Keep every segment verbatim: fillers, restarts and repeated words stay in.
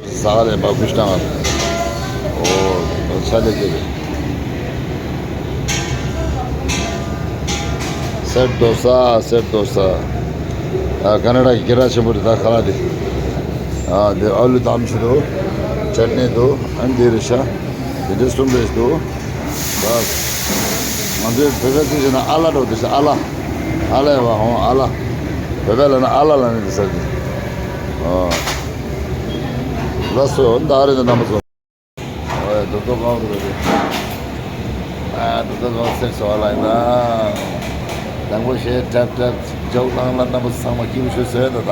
ཟ་ག་ལས་པ་ཀུཤ་ཏང་། ཨོ། ཆ་ལེ་ཀེ་རེ། སེར་དོ་ས་སེར་དོ་ས། ཨ་ཀ་ན་ཌ་གི་སྐད་གྲགས་ཆེན་པོ་རེད་ད་ཁ་ལག་དེ། ཨ་དེ་ཨ་ལུ་དམ་ཆུ་འདུག་ཅད་ནི་འདུག་ཨ་འདི་རེད་ཤག་དེ་འདྲ་གསུམ་རེད་འདུག་ད་ང་ཚོའི་བོད་པའི་ཚིག་བྱས་ན་ཨ་ལ་འགྲོ་འདི་ཤག་ཨ་ལ། ཨ་ལ་ཡ་བ་ཧོང་ཨ་ལ། བོད་པའི་ལ་ན་ཨ་ལ་ལ་ནི་འདི་ཟེར་གི་ཨོ། ལགས་སོ། ད་རེད་ད་རྣམ་པ་ཚོ། ཨོ་ཡ་རྡོ་རྡོ་གང་རེད་རེད། ཨ་རྡོ་རྡོ་གང་སེར་སོ་ལ་ཡིན་ན། དང་པོ་ཞེས་གྲབ་གྲབ་ཇོག་ལང་ལ་རྣམ་པ་ཚང་མ་སྐྱིད་པོ་བྱོས་ཟེར་ད་ད།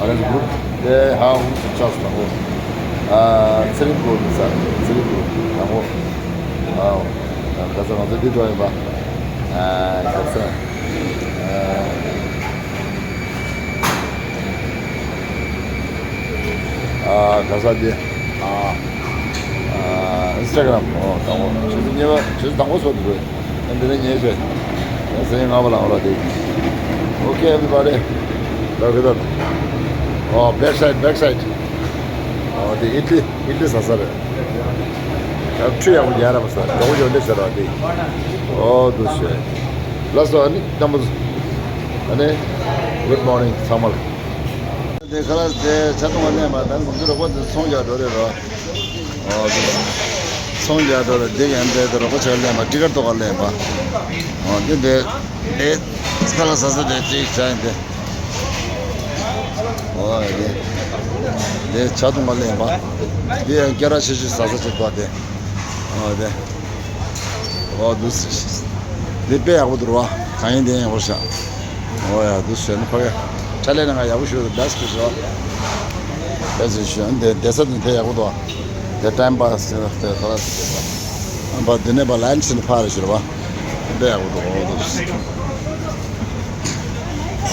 ཨ་རེ་གུ་རུབ་དེ་ཧ་ཧུ་སུ་ཆགས་སོ་དང་པོ། ཨ་ཚེ་རིང་གུ་རུབ་ས་ཚེ་རིང་གུ་རུབ་དང་པོ། ཨའོ། ཨ་ག་ས་ང་ཚོ་འདི་འགྲོ་ཡིན་པ། ཨ་ག་ས། ཨ། ཨ་ག་ས་དེ། ཨ། ཨ་ཨིན་སི་ཊ་གྷ་རམ། ཨོ་དང་པོ་ཆུ་ཚོད་གཉིས་པ་ཆུ་ཚོད་དང་པོ་སོགས་འདུག་གས། འདི་ནས་ཉལ་བྱས། ཡང་སེ་ཡང་ང་བ་ལ་ང་ལ་དེ། Okay everybody. Look at that. Oh, back side, back side. Oh, དེ་ཨི་ཊ་ལི་ཨི་ཊ་ལི་ཟ་ས་རེད། ཡང་ཁྲུས་ཡག་པོ་རྒྱག་ར་མ་ས་འགྲོ་གི་འཇོག་འདེབས་ཟེར་བ་དེ། ཨོ་འདུག་སེ། ལགས་སོ་ཨ་ནི་རྣམ་པ་ཚོ། ཨ་ནི། Good morning ཚང་མ་ལ། དེ་ཁ་ལག་དེ་ཆ་ཚང་བ་ལེན་པ་དང་ང་ཚོ་རོགས་པ་དེ་ཚོང་རྒྱག་འགྲོ་རེད་རོ། ཨོ་དེ། ཚོང་རྒྱག་འགྲོ་རེད་འདི་ག་འདྲ་དེ་རོགས་པ་ཆ་ལེན་པ་ཊི་ཀེ་ཊི་ཐོག་ཁ་ལེན་པ། ཨོ་དེ་དེ། དེ། ཁ་ལག་ཟ་ས་དེ་ཅིག་བྱ་ཡིན་དེ། ཨོ་དེ། དེ་ཆ་ཚང་བ་ལེན་པ། དེ་ཡང་སྐད་གྲགས་ཆེ་ཤོས་ཟ་ས་ཅིག་པ་དེ། ཨོ་དེ། ཨོ་འདུག་སེ། འདི་དཔེ་ཡག་པོ་འདུག་ར་བ། གང་ཡིན་དེ་ཡང་ཡག་པོ་ཤག་ཨོ་ཡ་འདུག་སེ་ནི་ཕ་གི། ཁྲ་ལས་ནང་ང་ཡག་པོ་ཞུ་འདུག་བེ་སི་ཊི་ཞུ། བེ་སི་ཊི་ཞུ་འདི་བསྡད་ས་འདི་དེ་ཡག་པོ་འདུག་དེ་ཊའིམ་པ་སི་དེ་ཁ་ལག་ཟ་ས། ཨ་འདི་ནས་པ་ལན་ཆེན་ཕ་རེ་ཞུ་ར་བ། དཔེ་ཡག་པོ་འདུག་ཨོ་འདུག་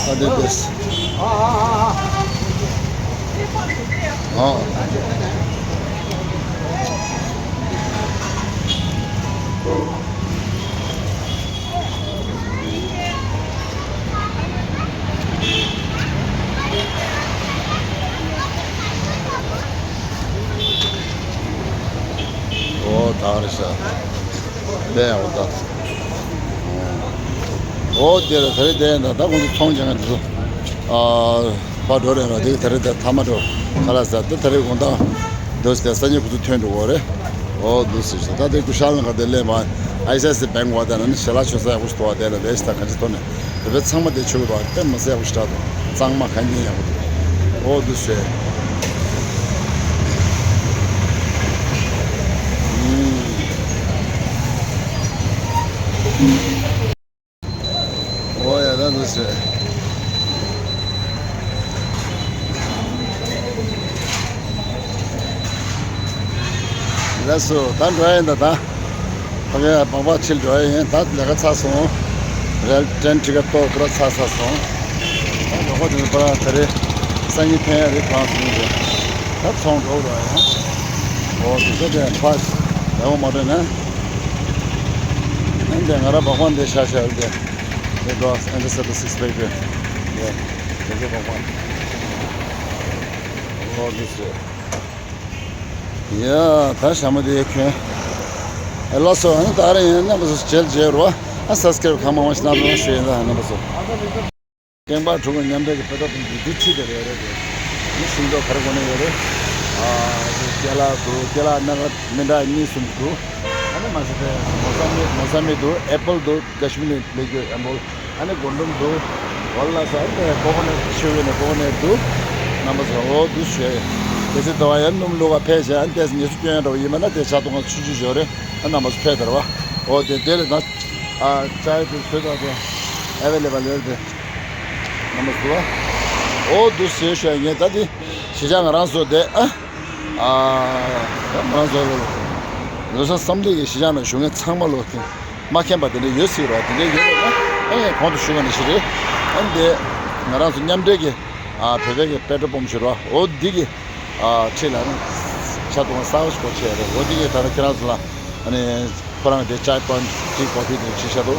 ཨ་འདི་འདི། ཨ། ཨོ་ད་རེད་ཤག་དཔེ་ཡག་པོ་འདུག་ཨོ་དེ་རེད་ད་རེད་དེ་ཡིན་ད་ད་ཁོང་ཚོ་ཚོང་རྒྱག་མཁན་དེ་ཚོ། ཨ། ཕར་འགྲོ་རེད་ར་དེ་ག་ད་རེད་ད་ཐ་མ་འགྲོ། ཁ་ལག་ཟ་དེ་ད་རེད་དགོང་དག་འདུག་སེ་སང་ཉིན་ཁོ་ཚོ་ཐོན་འགྲོ་གི་རེད། ཨོ་འདུག་སེ་ད་དེ་ཀུ་ཤ་ལ་ག་དེ་ལས་མ། ཨའི་སི་ཨའི་སི་སི་བེང་གི་བ་དེ་ན་ནི་ཞལ་ལག་མཆོད་ས་ཡག་པོ་ཞིག་འདུག་བ་དེ་ལ་ལས་ཤི་ད་ག་ཅི་ཐོན་ནས་བོད་པའི་ཚང་མ་དེ་མཆོད་གི་འདུག་བ་དཔེ་མི་སྲིད་ཡག་པོ་ཞིག་རག་འདུག་གཙང་མ་གང་ཡིན་ཡག་པོ་འདུག་ཨོ་འདུག་སེ། ཨོ་ཡ་ད་འདུག་སེ། ལགས་སོ་ད་འགྲོ་ཡ་ཡིན་ད་ད། ཕ་གིའི་སྦག་སྦག་ཕྱིར་འགྲོ་ཡ་ཡིན་ད་ལས་ཀ་ཚར་སོང་། རེལ་ཊེན་ཊི་ཀེ་ཊི་ཏོག་པུ་ར་ཚར་ཚར་སོང་། ད་ལོག་པ་དེ་ཚོ་པ་ར་ད་རེས་སང་ཉིན་ཐོན་ཡ་རེད་གང་སོང་རེད། ད་ཚོང་འགྲོ་ར་ཡ། ཨོ་དེ་ཚོ་དེ་ཕ་ལས་འོ་མ་འདྲ་ན། ཨ་འདི་ང་ར་སྦག་སྦག་འདི་ཤ་ཤ་རེད་དེ། It was Interceptor six fifty. Yeah. This is the one. Oh, this is. Yeah, ད་ཞྭ་མོ་དེ་གྱོན། ཨེ་ལགས་སོ། ཨ་ནི་ད་རེས་ཡིན་རྣམ་པ་ཚོ་མཇལ་མཇལ་རོ། ཨ་སབ་སི་ཀེ་རེབ་གང་མང་མང་ཞིག་གནང་རོགས་ཞུ་ཡིན་ད་རྣམ་པ་ཚོ། ཀེང་པ་ཕྲུ་གུ་མཉམ་འབྲེལ་གྱི་དཔེ་ཁྲིད་དེ་རེད་རེད་དེ། ནི་ཤིང་ཏོག་ག་རེ་དགོས་ནི་ཡོད་རེད། ཨ་ཀེ་ལ་འདུག་ཀེ་ལ་སྣ་ཁ་མི་འདྲ་གཉིས་གསུམ་འདུག་ཨ་ནི་མ་ཟད་དེ་མོ་ས་མི་མོ་ས་མི་འདུག་ཨེ་པལ་འདུག་ཀ་ཤི་མི་ནི་ལེགས་ཡོད་ཨེ་པལ། ཨ་ནི་སྒོར་འདུམ་འདུག་ཝལ་ལ་ས་ཨ་ནི་ཀོ་ཀོ་ནཊ་ཤོད་ཡོད་ནི་ཀོ་ཀོ་ནཊ་འདུག་རྣམ་པ་ཚོ་ཨོ་འདུག་ཞུ་ཡ་ཡིན། དེ་ཚེ་དོ་བ་ཡང་སྣུམ་བླུག་ག་ཕེབས་བྱས་ཨ་ནི་ཏེས་ཉེས་སུ་སྐྱོན་ཡ་འདྲ་བོ་ཡིན་མ་ན་དེ་ཆ་ཐུང་ང་ཆུ་ཆུ་ཞོ་རེད། ཨ་རྣམ་པ་ཚོ་ཕེབས་དར་བ། ཨོ་དེ་དེ་ལས་ད་ཨ་ཅའི་དེ་ཚོད་དང་དེ་ཨེ་ཝེ་ལེ་བལ་ཡོད་དེ། རྣམ་པ་ཚོ་ཨོ་འདུག་ཞུ་ཡ་ཞུ་ཡ་ངས་ད་དེ་གཞིས་ཆགས་ང་རང་ཚོ་དེ་ཨ་ཨ་ང་རང་ཚོ་ལོ་ས་བསམ་གཏན་གྱི་གཞིས་ཆགས་ནང་བཞུགས་མཁན་ཚང་མ་ལོ་དེ། མ་མཁྱེན་པ་དེ་འདྲ་ཡོད་སྲིད་རོགས་དེ་འདྲ་ཡོད་རེད་ན་ཨ་ངས་གོང་དུ་ཞུ་ག་ནས་ཞིག་རེད། ཨ་འདི་ང་རང་ཚོ་མཉམ་འབྲེལ་གྱི་ཨ་བོད་པའི་གི་པེ་ཊོལ་པམ་ཞིག་རོགས་ཨོ་འདི་གི་ཨ་ཁྲིད་ལ་ནི་ཆ་ཐུང་གསར་པ་ཞིག་སྐོར་བྱས་རེད། ཨོ་འདི་གི་ད་ལྟ་ཁྱེད་རང་ཚོ་ལ་ཨ་ནི་ཁོ་རང་དེ་ཅའི་པོན་ཊི་གི་ཀོ་ཕི་དེ་ཅི་ཤ་དོ་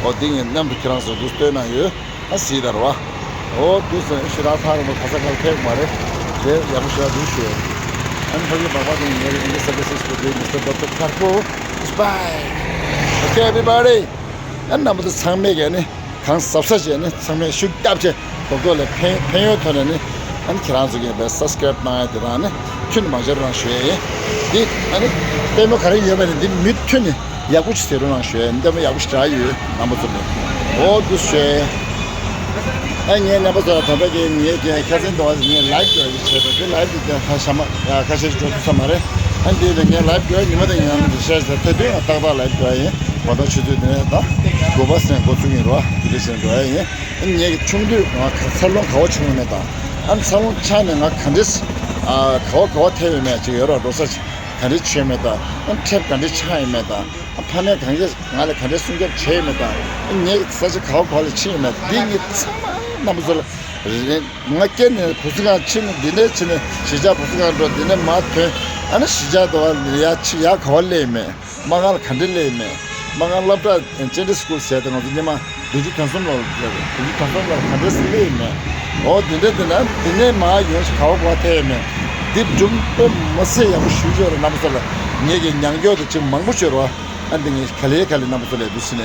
ཨོ་འདི་ངས་མཉམ་དུ་ཁྱེད་རང་ཚོ་འདུག་སྟོན་གནང་ཡོད། ཨ་སྲིད་ད་རོ། ཨོ་དུས་སུ་ཞེ་དྲག་ཐག་རིང་པོ་ག་ས་ག་ལ་ཕེབས་མ་རེད། དེ་ཡག་པོ་ཞེ་དྲག་འདུག་ཞུ། ཨ་ནི་ཕ་གི་བག་པ་དེ་ཉེ་རེ་ཉེ་ས་གི་སི་སི་པོ་དེ་མི་སི་ཊར་ཌོག་ཊར་ཁར་པོ། It's bye. Okay, everybody. ཨ་ནི་རྣམ་པ་ཚོ་ཚང་མས་ཀྱི་ཨ་ནི་གང་གཟབ་གཟབ་བྱས་ནས་ཚང་མས་ཤུགས་རྒྱབ་བྱས་རྡོག་རྡོག་ལ་ཕན་ཕན་ཡོན་ཐོག་ནས་ནི་ཨ་ནི་ཁྱེད་རང་ཚོ་གིས་བས་སབ་སི་ཀ་རེབ་གནང་ཡ་དེ་དང་ནི་ཁྱོན་ནས་མ་བརྗེད་རོགས་གནང་ཞུ་ཡ་ཡིན། འདི་ཨ་ནི་ལྟད་མོ་ག་རེ་ཡོད་པ་ནི་འདི་མུ་མཐུད་ནས་ཡག་པོ་ཅིག་བཟོ་རོགས་གནང་ཞུ་ཡ་ཡིན། ལྟད་མོ་ཡག་པོ་ཞེ་དྲག་ཡོད་རྣམ་པ་ཚོ་ལ། འོ་འདུག་ཞུ་ཡ་ཡིན། ཨ་ངའི་རྣམ་པ་ཚོ་ལ་ད་ལྟ་གི་ངའི་གི་ཁ་སང་དུ་བ་ངའི་ལའེབ་ཡོད་ཡིན་བྱས་པ་དེ་ལའེབ་དེ་ཁ་ཤ་མ་ཁ་ཤས་ཤིག་འགྲོ་ཐུབ་ས་མ་རེད། ཨ་འདི་ལ་ངའི་ལའེབ་ཡོད་ཉི་མ་དང་ཉི་མ་འདི་ཤར་ཟེར་ད་དུང་ང་ཏག་ཏག་ལའེབ་ཡོད་ཡིན། ང་ད་ཆུ་ཚོད་དེ་ནས་ད་དགུ་པ་སེང་འགོ་ཚུགས་ཡིན་རོ། དེ་འདྲ་བྱས་འགྲོ་ཡ་ཡིན། ངེད་ཀྱི་ཆུང་དུས་ང་འཚར་ལོངས་ག་བ་བྱུང་ཡོད་མེད་དང་། ཨ་འཚར་ལོངས་ཆགས་ནས་ང་ག་འདྲས་ག་བ་ག་བ་ཐེབས་ཡོད་མེད་ཅིག་ཡོད་ར། འགྲོ་ས་ཅིག་ག་འདྲས་བྱས་ཡོད་མེད་དང་། ཨ་ཁྲེབ་ག་འདྲས་ཆགས་ཡོད་མེད་དང་། ཨ་ཕ་མས་གང་གས་ང་ལ་ག་འདྲས་སྲུང་སྐྱོབ་བྱས་ཡོད་མེད་དང་། ཨ་ངེད་ཀྱི་ས་ཆ་ག་བ་ག་བ་ལ་ཕྱིན་ཡོད་མེད། འདི་ངས་ཚང་མ་རྣམ་པ་ཚོ་ལ་རེ་ང་སྐྱེས་ནས་བུ་སི་ཁང་ཕྱིན་ནས་འདི་ནས་ཕྱིན་ནས་གཞིས་ཆགས་བུ་སི་ཁང་འགྲོ། འདི་ནས་མར་ཐོན། ཨ་ནི་གཞིས་ཆགས་དུ་བ་ཡ་ཕྱི་ཡ་ག་བ་སླེབས་ཡོད་མེད། མ་ང་ལ་ག་འདྲས་སླེབས་ཡོད་མེད། མ་ང་སློབ་གྲྭ་ཅན་ཌེ་སི་ཀུལ་ཟེར་ཏེ་ང་ཚོ་སྔོན་མ་བདུན་ཅུ་དོན་གསུམ་ལོར་སླེབས་པས། བདུན་ཅུ་དོན་གསུམ་ལོར་ག་འདྲས་སླེབས་ཡོད་མེད། འོ་དེ་འདྲས་དེ་ན་དེ་ནས་མ་ཡོང་ཞིག་ག་བ་ག་བ་ཐེབས་ཡོད་མེད། འདི་སྒྲུང་དཔེ་མི་སྲིད་ཡག་པོ་ཞུ་ཞོར་རྣམ་པ་ཚོ་ལ་ངེད་ཀྱི་ཉམས་མྱོང་དེ་ཅིག་མང་པོ་ཤོར་བ། ཨ་འདི་ངས་ག་ལེ་ག་ལེ་རྣམ་པ་ཚོ་ལ་འདུག་སེ་ནས་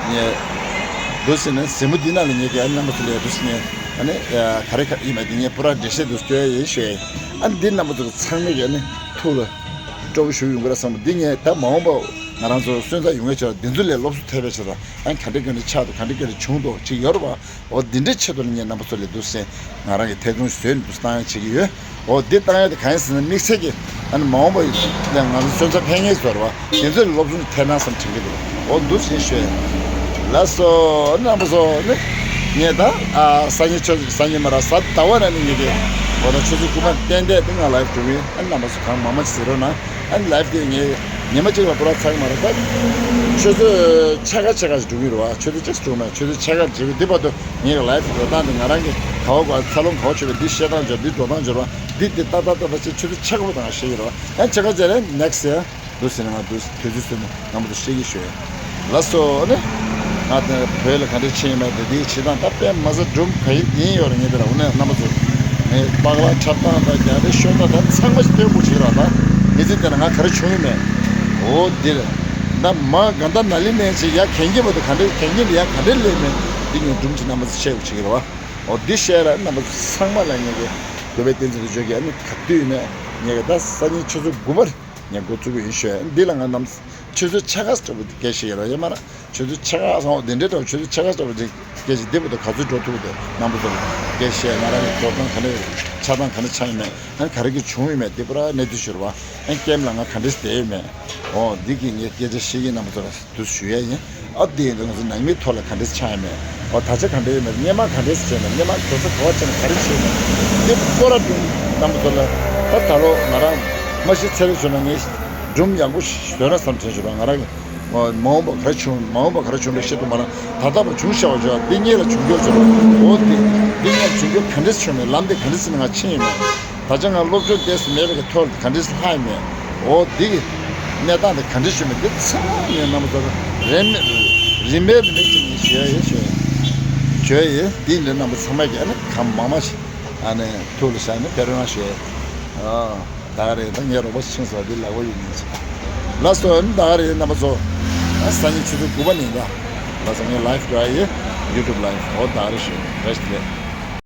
ངས་འདུག་སེ་ནས་གཟིགས་མོ་འདི་ནང་ལ་ངེད་ཀྱི་ཨ་རྣམ་པ་ཚོ་ལ་འདུག་སེ་ནས་ཨ་ནི་ག་རེ་ག་ཡིན་མེད་འདི་ངས་པུ་ར་འགྲེལ་བཤད་འདུག་སྐྱོ་ཡ་ཡིན་ཞུ་ཡ་ཡིན། ཨ་འདི་རྣམ་པ་ཚོ་ཚང་མས་ཀྱི་ཨ་ནི་ཐུགས་ལ་སྤྲོ་པོ་ཞུ་ཡོང་གི་ར་བསམ། འདི་ངས་ད་མ་འོངས་པ་ང་རང་ཚོ་སོན་རྩ་ཡོང་ངེས་ཆེ་བ་འདི་ཚོ་ལས་སློབ་གསོ་ཐེབས་པའི་ཆེ་བ་ཨ་ག་འདྲ་ག་འདྲ་ཆགས་འདུག་ག་འདྲ་ག་འདྲ་བྱུང་འདུག་ཅིག་ཡོད་རེད་བ། འོ་འདི་འདྲའི་ཆེད་དུ་ནི་ངས་རྣམ་པ་ཚོ་ལ་འདུག་སེ་ང་རང་གི་ཐད་གཏོང་བཟོས་ནས་འདུག་སེ་བཏང་ཡ་བྱེད་ཀྱི་ཡོད། འོ་འདི་བཏང་ཡ་དེ་གང་ཡིན་ཟེར་ན་དམིགས་བསལ་གྱི་ཨ་ནི་མ་འོངས་པ་ཡི་ལ་ང་ཚོ་སོན་རྩ་འཕེལ་ངེས་བཟོ་རེད་བ། དེ་ཚོ་ལ་སློབ་སྦྱོང་ཐེབས་ན་བསམ་དྲན་གྱི་འདུག་འོ་འདུག་སེ་ཞུས། ལགས་སོ་རྣམ་པ་ཚོ་ནི་ངས་ད་ཨ་སང་ཉིན་ཆུ་སང་ཉིན་མ་ར་གཟའ་ཟླ་བ་ནས་ནི་ངས་ཀྱི་འོ་ད་ཆུ་ཚོད་དགུ་པ་ཏན་ཏན་དེ་ང་ལའིབ་འགྲོ་གི་ཡིན། ཨ་རྣམ་པ་ཚོ་གང་མང་མང་ཞིག་གཟིགས་རོགས་གནང་། ཨ་ནི་ལའིབ་དེ་ངས་ཉི་མ་གཅིག་ལ་པུ་ར་ཚར་གི་མ་རེད། ད་ཆུ་ཚོད་ཕྱེད་ཀ་ཕྱེད་ཀ་ཞིག་འགྲོ་གི་རེད་བ། ཆུ་ཚོད་གཅིག་འགྲོ་མེད། ཆུ་ཚོད་ཕྱེད་ཀ་འགྲོ་གི་འདི་བར་དུ་ངས་ལའིབ་འགྲོ་སྟངས་དེ་ང་རང་གི་ག་བ་ག་བ་འཚར་ལོངས་ག་བ་བྱུང་བའི་འདི་བཤད་སྟངས་འབྱོར། འདི་འགྲོ་སྟངས་འབྱོར་བ་འདི་འདི་ཏག་ཏག་ཏག་ཏག་ཅིག་ཆུ་ཚོད་ཕྱེད་ཀ་བར་དུ་ང་བཤད་ཀྱི་རེད་བ། ཨ་ནི་ཕྱེད་ཀ་ཙམ་ལས་ནེག་སི་ཡར་འདུག་ཟེར་ནས་ང་འདུག་དུས་ཚོད་ཟེར་ནས་ང་མོ་འདུག་བཤད་ཀྱི་ཞུ། ལགས་སོ་ནི། ང་དེ་བོད་ལ་ག་འདྲ་ཕྱིན་ཡོད་མེད་དེ་དེའི་བྱེད་སྟངས་ད་དཔེ་མ་ཚད་སྒྲུང་ག་ཡིན་ཡིན་ཡོད་རེད། ངས་དེ་ལ་འོ་ནས་རྣམ་པ་ཚོ་ངས་པགས་ལ་འཁྲབ་སྟངས་དང་རྒྱ་རིགས་ཤོད་སྟངས་དང་ཚང་མ་ཞིག་སྟོན་དགོས་བྱེད་ཀྱི་རེད་བ། ད་མི་ཚེ་འདི་ན་ང་ག་རེ་བྱུང་ཡོད་མེད། འོ་འདིར་ད་མ་ག་ད་ན་ལི་ནས་ཅིག་ཡ་གན་གྱི་བ་དེ་ག་འདྲ་གན་གྱི་འདི་ཡ་ག་འདྲ་སླེབས་མེད། འདི་ངས་སྒྲུང་ཅིག་རྣམ་པ་ཚོ་བཤད་དགོས་བྱེད་ཀྱི་རེད་བ། འོ་འདི་བཤད་ལ་རྣམ་པ་ཚོ་ཚང་མ་ལ་ངས་ཀྱི་དགོས་པའི་བསྟན་འཛིན་དུ་བརྗོད་ཀྱི་ཨ་ནི་ག་དུས་ནས་ངས་ཀྱི་ད་སང་ཉིན་ཆུ་ཚོད་དགུ་པར་ངས་འགོ་བཙུགས་ཀྱི་ཡིན་ཞུས། འདི་ལ་ང་རྣམ་ཆུ་ཚོད་ཕྱེད་ཀ་ཙམ་སྐད་ཆ་ཡོད་ར་ཡོད་མ་ར། ཆུ་ཚོད་ཕྱེད་ཀ་སོང་འདི་འདྲའི་འདྲ་བོ་ཆུ་ཚོད་ཕྱེད་ཀ་ཙམ་སྐད་ཆ་འདི་བུ་དུ་ག་ཚོད་འགྲོ་ཐུབ་དེ་རྣམ་པ་ཚོ་སྐད་ཆ་ང་རང་གི་འགྲོ་སྟངས་ག་འདྲ་ཆགས་སྟངས་ག་འདྲ་ཆགས་ཡོད་མེད། ཨ་ནི་ག་རེ་གི་བྱུང་ཡོད་མེད་འདི་པུ་ར་གནས་ཚུལ་ཞུ་ར་བ། ཨ་ནི་ཀེམ་ལ་ང་ག་འདྲས་བསྡད་ཡོད་མེད། འོ་འདི་གི་ངས་སྐད་ཆ་བཤད་ཀྱི་རྣམ་པ་ཚོ་ལ་དུ་ཞུ་ཡ་ཡིན། ཨ་འདི་ཡིན་དུས་ང་ཚོ་ནང་མིའི་ཐོག་ལ་ག་འདྲས་ཆགས་ཡོད་མེད། འོ་ད་ཆ་ག་འདྲས་ཡོད་མེད། སྔོན་མ་ག་འདྲས་བྱས་མེད། སྔོན་མ་ག་ཚོད་ག་བ་བྱས་ནས་ག་རེ་བྱས་མེད། འདི་པུ་ར་སྒྲུང་རྣམ་པ་ཚོ་ལ་ད་ད་ལོ་ང་རང་མ་གཞི་ཚེ་རིང་བྱུང་ན་ངས་སྒྲུང་ཡག་པོ་བཟོས་ན་བསམ་དྲན་བྱུང་ར། ང་རང་གི་མ་འོངས་པ་ག་རེ་བྱུང་མ་འོངས་པ་ག་རེ་བྱུང་རེད་ཤེས་ཐུབ་མ་རེད། ད་ལྟ་བ་བྱུང་བཞག་པ་བྱུང་འདི་སྔོན་ལ་བྱུང་རྒྱུ་བྱུང་འོ་འདི་འདི་སྔོན་བྱུང་རྒྱུ་ག་འདྲས་བྱུང་མེད། ལམ་འདི་ག་འདྲས་ཟིན་ང་ཕྱིན་ཡོད་མེད། ད་ཆ་ང་སློབ་སྦྱོང་ཏོག་ཙམ་མེད་པའི་གི་ཐོག་ག་འདྲས་ལྷག་ཡོད་མེད། འོ་འདི་གནས་སྟངས་འདི་ག་འདྲས་བྱུང་མེད། འདི་ཚང་མ་ངས་རྣམ་པ་ཚོར་རིན་མེད་རིན་མེད་རིན་མེད་ཅིག་ངས་ཞུ་ཡ་ཡིན་ཞུ་ཡ་ཡིན། འདི་འདྲ་རྣམ་པ་ཚང་མ་གིས་ཨ་ནི་གང་མང་མང་ཞིག་ཨ་ནི་ཐུགས་ལ་བཞག་ནས་ཕེབས་རོགས་གནང་ཞུ་ཡ་ཡིན། ཨ། ད་ག་རེད། ད་ངའི་རོགས་པ་ཕྱིན་སོང་། འདི་ལག་པ་ཡོད་མིན་ཅི། ལགས་སོ། ད་ག་རེད་རྣམ་པ་ཚོ། ཨ་སང་ཉིན་ཆུ་ཚོད་དགུ་པ་ནས་ད། ལགས་སོ། ངའི་ལའིབ་འགྲོ་ཡ་ཡིན། ཡུ་ཊུབ་ལའིབ། འོ་ད་ག་རེད་ཞུ། བཀྲ་ཤིས་བདེ་ལེགས།